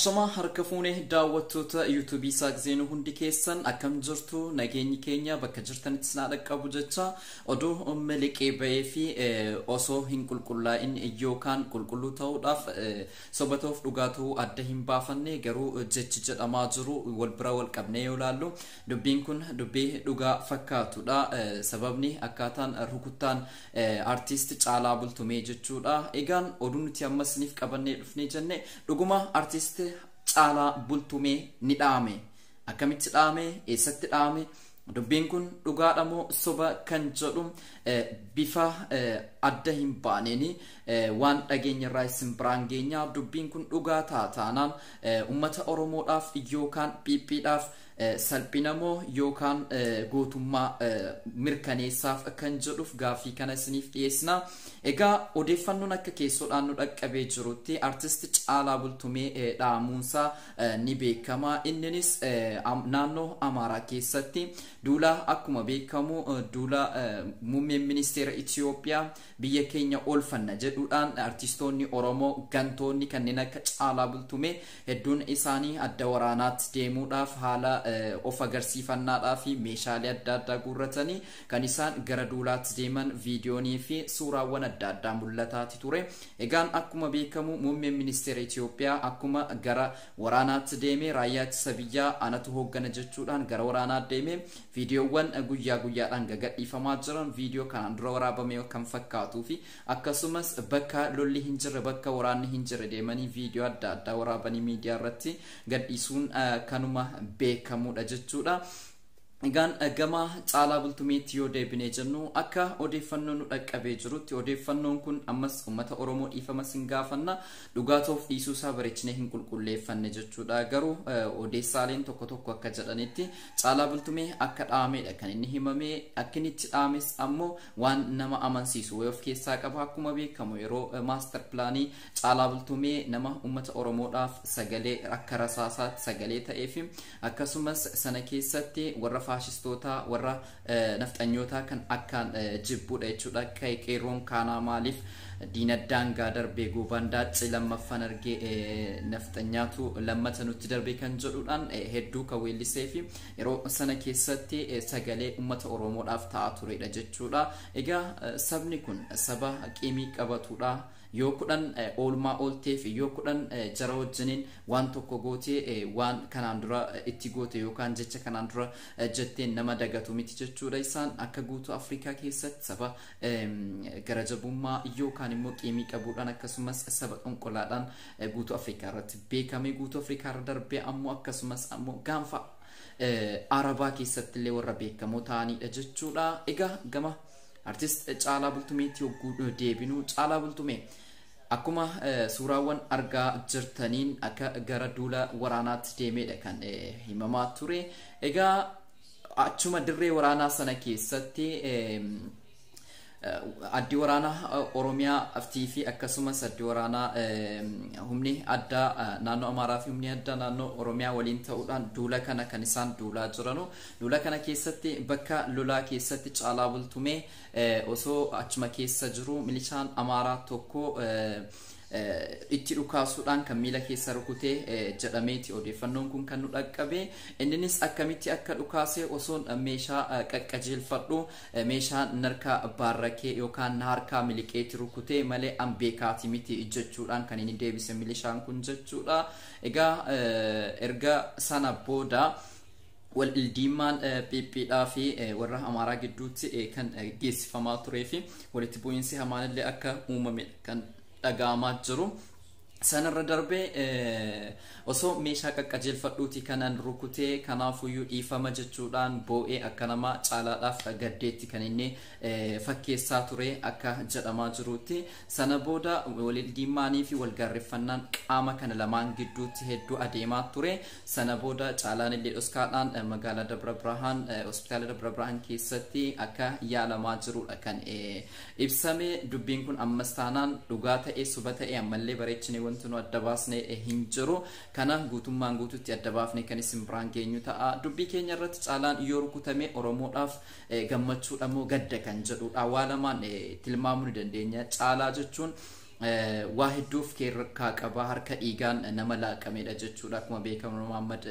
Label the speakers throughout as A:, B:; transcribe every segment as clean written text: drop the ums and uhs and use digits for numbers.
A: Ashamaa harka fuunee daawwattoota yuutuubii Saaqzeenuu, hundi keessan akkam jirtu? Nageenyi keenya bakka jirtanitti sinaa dhaqqabu jecha, oduu miliqee bahee fi osoo hin qulqullaa'in yookaan qulqulluu ta'uudhaaf soba ta'uuf dhugaa ta'uu adda hin baafanne, garuu jechi jedhamaa jiru wal bira wal qabnee yoo ilaallu dubbiin kun dubbii dhugaa fakkaatudha. Sababni akkaataan rukuttaan artiist Caalaa Bultumee jechuudha. Egaan oduu nuti ammas isiniif qabannee dhufnee jenne, dhuguma artiist Caalaa Bultumee ni dhaame. Akkamitti dhaame? Eessatti dhaame? Dubbiin kun dhugaadha moo soba kan jedhu bifa adda hin baaneen waan dhageenya irraa isin biraan geenya. Dubbiin kun dhugaa taanaan uummata Oromoodhaaf yookaan Phiiphiidhaaf salphina moo yookaan gootummaa mirkaneessaaf kan jedhuuf gaaffii kana isiniif dhiyeessina. Egaa odeeffannoon akka keessoodhaan nu dhaqqabee jirutti artist Caalaa Bultumee dhaamuunsaa ni beekama. Inninis naannoo Amaaraa keessatti duula, akkuma beekamu duula muummeen ministeera Itiyoophiyaa biyya keenya oolfanna jedhuudhaan artistoonni Oromoo gantoonni kanneen akka Caalaa Bultumee hedduun isaanii adda waraanaatti deemuudhaaf haala of agarsiifannaadhaa fi meeshaalee adda addaa guurratanii kan isaan gara duulaatti deeman viidiyoonii fi suuraawwan adda addaa mul'ataati ture. Egaan akkuma beekamu muummeen ministeera Itiyoophiyaa akkuma gara waraanaatti deeme, raayyaa ittisa biyyaa anatu hooggana jechuudhaan gara waraanaatti deeme, viidiyoowwan guyyaa guyyaadhaan gagadhiifamaa jiran viidiyoo kanaan dura waraabame kan fakkaatuu fi akkasumas bakka lolli hin jirre, bakka waraanni hin jirre deemanii viidiyoo adda addaa waraabanii miidiyaa irratti gadhiisuun kanuma beekamudha jechuudha. Egaan gama Caalaa Bultumeetti yoo deebinee jennu, akka odeeffannoon nu dhaqqabee jirutti, odeeffannoon kun ammas uummata Oromoo dhiifama sin gaafanna, dhugaa ta'uuf dhiisuu isaa bareechinee hin qulqulleeffanne jechuudha. Garuu odeessaaleen tokko tokko akka jedhanitti Caalaa Bultumee akka dhaamedha kan inni himame. Akka inni itti dhaames ammoo waan nama amansiisu wayii of keessaa qaba. Akkuma beekamu yeroo maastar pilaanii Caalaa Bultumee nama uummata Oromoodhaaf sagalee akka rasaasaatti sagalee ta'eef, akkasumas sana keessatti warra faashistoota, warra nafxanyootaa kan akkaan jibbuudha jechuudha. Qeerroon kaanaa maaliif diina daangaa darbee goobaan daaccee lammaffaan argee nafxanyaatu lammata nutti darbee kan jedhuudhaan hedduu kan weellisee fi yeroo sana keessatti sagalee uummata Oromoodhaaf ta'aa turedha jechuudha. Egaa sabni kun saba qiimii qabatudha. Yoo 10 oolmaa oolteef, yoo 10 jara wajjiniin waan tokko gootee, waan kanaan dura itti goote yookaan jecha kanaan dura jetteen nama dagatu miti jechuudha. Isaan akka guutuu Afrikaa keessatti saba gara jabummaa yookaan immoo qiimii qabuudhaan, akkasumas saba xonqolaadhaan guutuu Afrikaa irratti beekame, guutuu Afrikaa irra darbee ammoo akkasumas ammoo gaanfa Arabaa keessatti illee warra beekamoo ta'anidha jechuudha. Egaa gama artist Caalaa Bultumeetti yogguu deebinu, Caalaa Bultumee akkuma suuraawwan argaa jirtaniin akka gara duula waraanaatti deemedha kan himamaa ture. Egaa achuma dirree waraanaa sana keessatti addi waraanaa Oromiyaa fi akkasumas addi waraanaa humni addaa naannoo Amaaraa fi humni addaa naannoo Oromiyaa waliin ta'uudhaan duula kana kan isaan duulaa jiranu. Duula kana keessatti bakka lolaa keessatti Caalaa Bultumee osoo achuma keessa jiru milishaan Amaaraa tokko itti dhukaasuudhaan kan miila keessa rukutee jedhameeti odeeffannoon kun kan nu dhaqqabe. Inninis akkamitti akka dhukaase, osoon meeshaa qaqqajeelfadhu meeshaa narkaa baarrakee yookaan na harkaa miliqeeti rukutee malee an beekaati miti jechuudhaan kan inni deebise milishaan kun jechuudha. Egaa erga sana booda wal ildiimaan Phiiphiidhaa fi warra Amaaraa gidduutti kan geessifamaa turee fi walitti bu'iinsi hamaanillee akka uumame kan dhaga'amaa jiru. Sanarra darbee osoo meeshaa qaqqajeelfadhuuti kanan rukutee, kanaafuyyuu dhiifama jechuudhaan boo'ee akka nama Caalaadhaaf gaddeetti kan inni fakkeessaa ture akka jedhamaa jirutti. Sana booda wal diimaanii fi walgaarreffannaan qaama kana lamaan gidduutti hedduu adeemaa ture. Sana booda Caalaan illee dhoskaadhaan magaalaa Dabra Birhaan, hospitaala Dabra Birhaan keessatti akka yaalamaa jirudha kan ibsame. Dubbiin kun ammas taanaan dhugaa ta'e soba ta'e ammallee bareechine wanti nu adda baasne hin jiru. Kana guutummaan guututti adda baafne kan isin biraan geenyu ta'a. Dubbii keenya irratti Caalaan yoo rukutame Oromoodhaaf gammachuudha moo gadda kan jedhudha. Waa lamaan tilmaamuu ni dandeenya. Caalaa jechuun Waa hedduuf keerkaa qaba, harka dhiigaan nama laaqamedha jechuudha. Akkuma beekamu Muhammad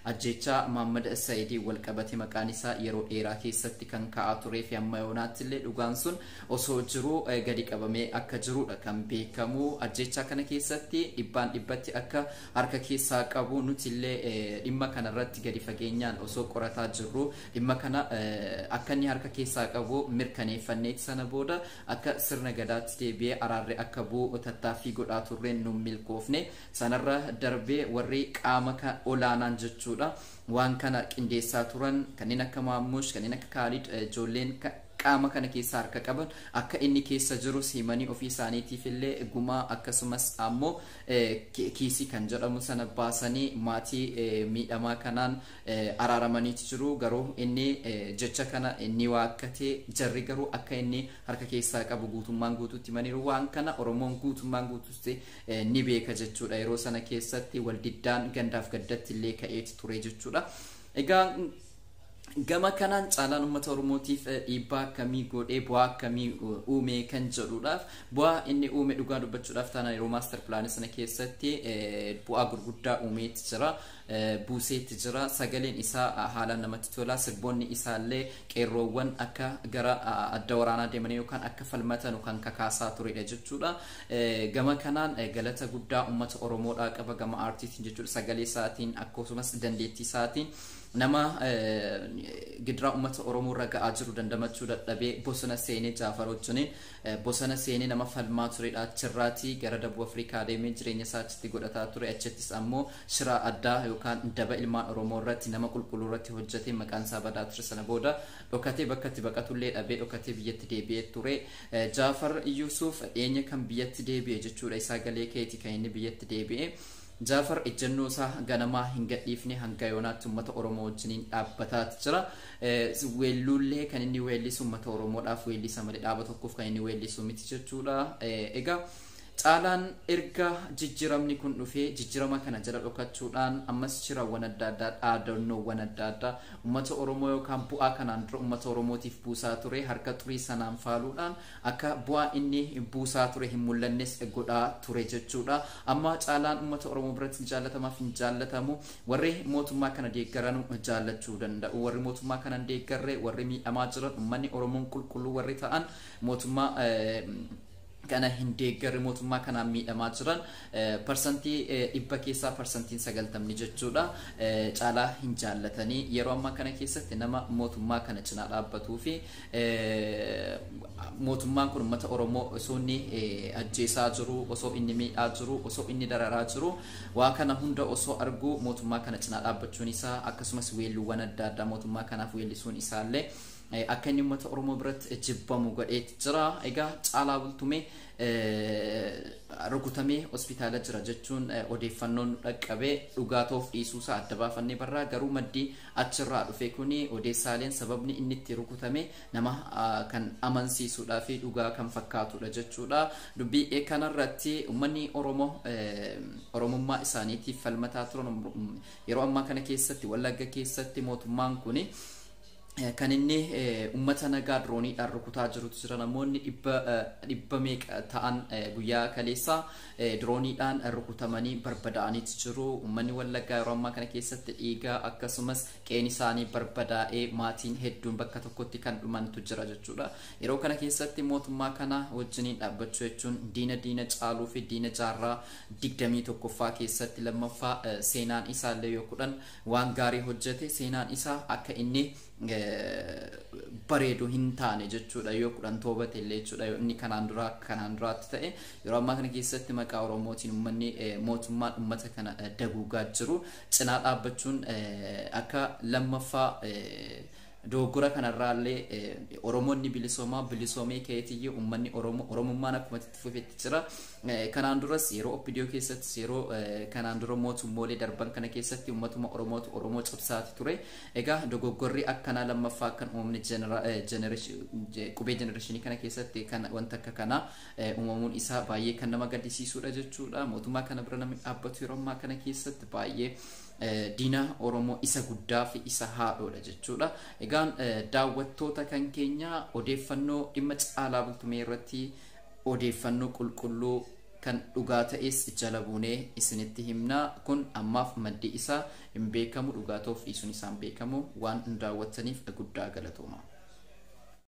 A: ajjeechaa Muhammad Saidii wal qabate maqaan isaa yeroo dheeraa keessatti kan ka'aa turee fi amma yoonaatti illee dhugaan sun osoo jiruu gadi qabamee akka jirudha kan beekamu. Ajjeechaa kana keessatti dhibbaan dhibbatti akka harka keessaa qabu nuti illee dhimma kanarratti gadi fageenyaan osoo qorataa jirru dhimma kana akka inni harka keessaa qabu mirkaneeffanneeti sana booda akka sirna gadaatti deebi'ee araarri akka bu'u tattaaffii godhaa turreen nu milkoofne. Sanarra darbee warri qaama olaanaan jechuudha waan kana qindeessaa turan kanneen akka Maammush, kanneen akka Kaalid, ijoolleen qaama kana keessa harka qaban akka inni keessa jiru himanii ofii isaaniitiif illee gumaa akkasumas ammoo kiisii kan jedhamu sana baasanii maatii miidhamaa kanaan araaramaniiti jiru. Garuu inni jecha kana inni waakkatee, jarri garuu akka inni harka keessaa qabu guutummaan guutuutti himaniiru. Waan kana Oromoon guutummaan guutuutti ni beeka jechuudha. Yeroo sana keessatti waldiddaan gandaaf gaddatti illee ka'eeti ture jechuudha. Egaa gama kanaan caalaan uummata Oromootiif dhiibbaa akkamii godhee bu'aa akkamii uume kan jedhuudhaaf, bu'aa inni uume dhugaa dubbachuudhaaf taanaan yeroo maastar pilaanii sana keessatti bu'aa gurguddaa uumeeti jira, buuseetti jira. Sagaleen isaa haalaan namatti tola. Sirboonni isaallee qeerroowwan akka gara adda waraanaa deemanii yookaan akka falmatan kan kakaasaa turedha jechuudha. Gama kanaan galata guddaa uummata Oromoodhaa qaba gama aartiitiin jechuudha. Sagalee isaatiin akkasumas dandeettii isaatiin nama gidiraa uummata Oromoo irra ga'aa jiru dandamachuu dadhabee bosona seenee Jaafar wajjiniin bosona seenee nama falmaa turedha. Achirraatii gara Dabuu Afrikaa deemee jireenya isaa achitti godhataa ture. Achittis ammoo shira addaa yookaan daba ilmaan Oromoo irratti nama qulqulluu irratti hojjetee maqaan isaa badaa ture. Sana booda dhokatee bakka itti baqatullee dhabee dhokatee biyyatti deebi'ee ture. Jaafar Yuusuf dhiyeenya kan biyyatti deebi'e jechuudha. Isaa galee keeti kan inni biyyatti deebi'e. Jaafar ejjennoo isaa ganamaa hin gadhiifne, hanga yoonaatti uummata Oromoo wajjiniin dhaabbataa jira. Weelluullee kan inni weellisu uummata Oromoodhaaf weellisa malee dhaaba tokkoof kan inni weellisu miti jechuudha. Egaa caalaan erga jijjiiramni kun dhufee jijjiirama kana jala dhokachuudhaan ammas shirawwan adda addaa, dhaadannoowwan adda addaa uummata Oromoo yookaan bu'aa kanaan dura uummata Oromootiif buusaa ture harka xurii sanaan faaluudhaan akka bu'aa inni buusaa ture hin mul'annes godhaa ture jechuudha. Amma caalaan uummata Oromoo biratti jaallatamaaf hin jaallatamu. Warri mootummaa kana deeggaran jaallachuu danda'u. Warri mootummaa kana hin deeggarre, warri miidhamaa jiran, uummanni Oromoon qulqulluu warri ta'an, mootummaa kana hin deeggarre, mootummaa kanaan miidhamaa jiran 100% keessaa 90% jechuudha caalaa hin jaallatanii. Yeroo ammaa kana keessatti nama mootummaa kana cinaa dhaabbatuu fi mootummaan kun uummata Oromoo osoo inni ajjeesaa jiru, osoo inni miidhaa jiru, osoo inni dararaa jiru, waa kana hunda osoo argu mootummaa kana cinaa dhaabbachuun isaa akkasumas weelluuwwan adda addaa mootummaa kanaaf weellisuun isaallee akka inni uummata Oromoo biratti jibbamu godheeti jira. Egaa Caalaa Bultumee rukutamee hospitaala jira jechuun odeeffannoon dhaqqabee dhugaa ta'uuf dhiisuusaa adda baafannee barraa, garuu maddii achirraa dhufe kuni odeessaaleen sababni inni itti rukutame nama kan amansiisuudhaa fi dhugaa kan fakkaatudha jechuudha. Dubbii kanarratti uummanni Oromoo Oromummaa isaaniitiif falmataa turan yeroo ammaa kana keessatti Wallagga keessatti mootummaan kuni kan inni uummata nagaa dirooniidhaan rukutaa jirutu jira. Namoonni dhibba meeqa ta'an guyyaa kaleessa dirooniidhaan rukutamanii barbadaa'aniitu jiru. Uummanni Wallaggaa yeroo ammaa kana keessatti dhiigaa akkasumas qeen isaanii barbadaa'ee maatiin hedduun bakka tokkotti kan dhumantu jira jechuudha. Yeroo kana keessatti mootummaa kana wajjiniin dhaabbachuu jechuun diina caaluu fi diina jaarraa 21ffaa keessatti lammaffaa seenaan isaallee yoo kudhan waan gaarii hojjete seenaan isaa akka inni bareedu hin taane jechuudha. Yoo kudhan toobate illee jechuudha, inni kanaan dura kanaan duraatti ta'e yeroo ammaa kana keessatti maqaa Oromootiin uummanni mootummaan uummata kana daguugaa jiru cinaa dhaabbachuun akka lammaffaa dogoggora kanarraallee Oromoonni bilisoomaa bilisoomee ka'eetiyyuu uummanni Oromoo Oromummaan akkuma itti fufetti jira. Kanaan duras yeroo OPDO keessattis yeroo kanaan dura mootummoolee darban kana keessatti uummatuma Oromootu Oromoo cabsaati ture. Egaa dogoggorri akkanaa lammaffaa kan uumamni qubee jenereeshinii kana keessatti kan wanta akka kanaa uumamuun isaa baay'ee kan nama gaddisiisudha jechuudha. Mootummaa kana bira namni dhaabbatu yeroo ammaa kana keessatti baay'ee diina Oromoo isa guddaa fi isa haadhoodha jechuudha. Egaan daawwattoota kan keenya odeeffannoo dhimma Caalaa Bultumee irratti Odeeffannoo qulqulluu kan dhugaa ta'es jala buunee isinitti himna. Kun ammaaf maddi isaa hin beekamu, dhugaa ta'uuf dhiisuun isaan beekamu. Waan daawwattaniif guddaa galatooma.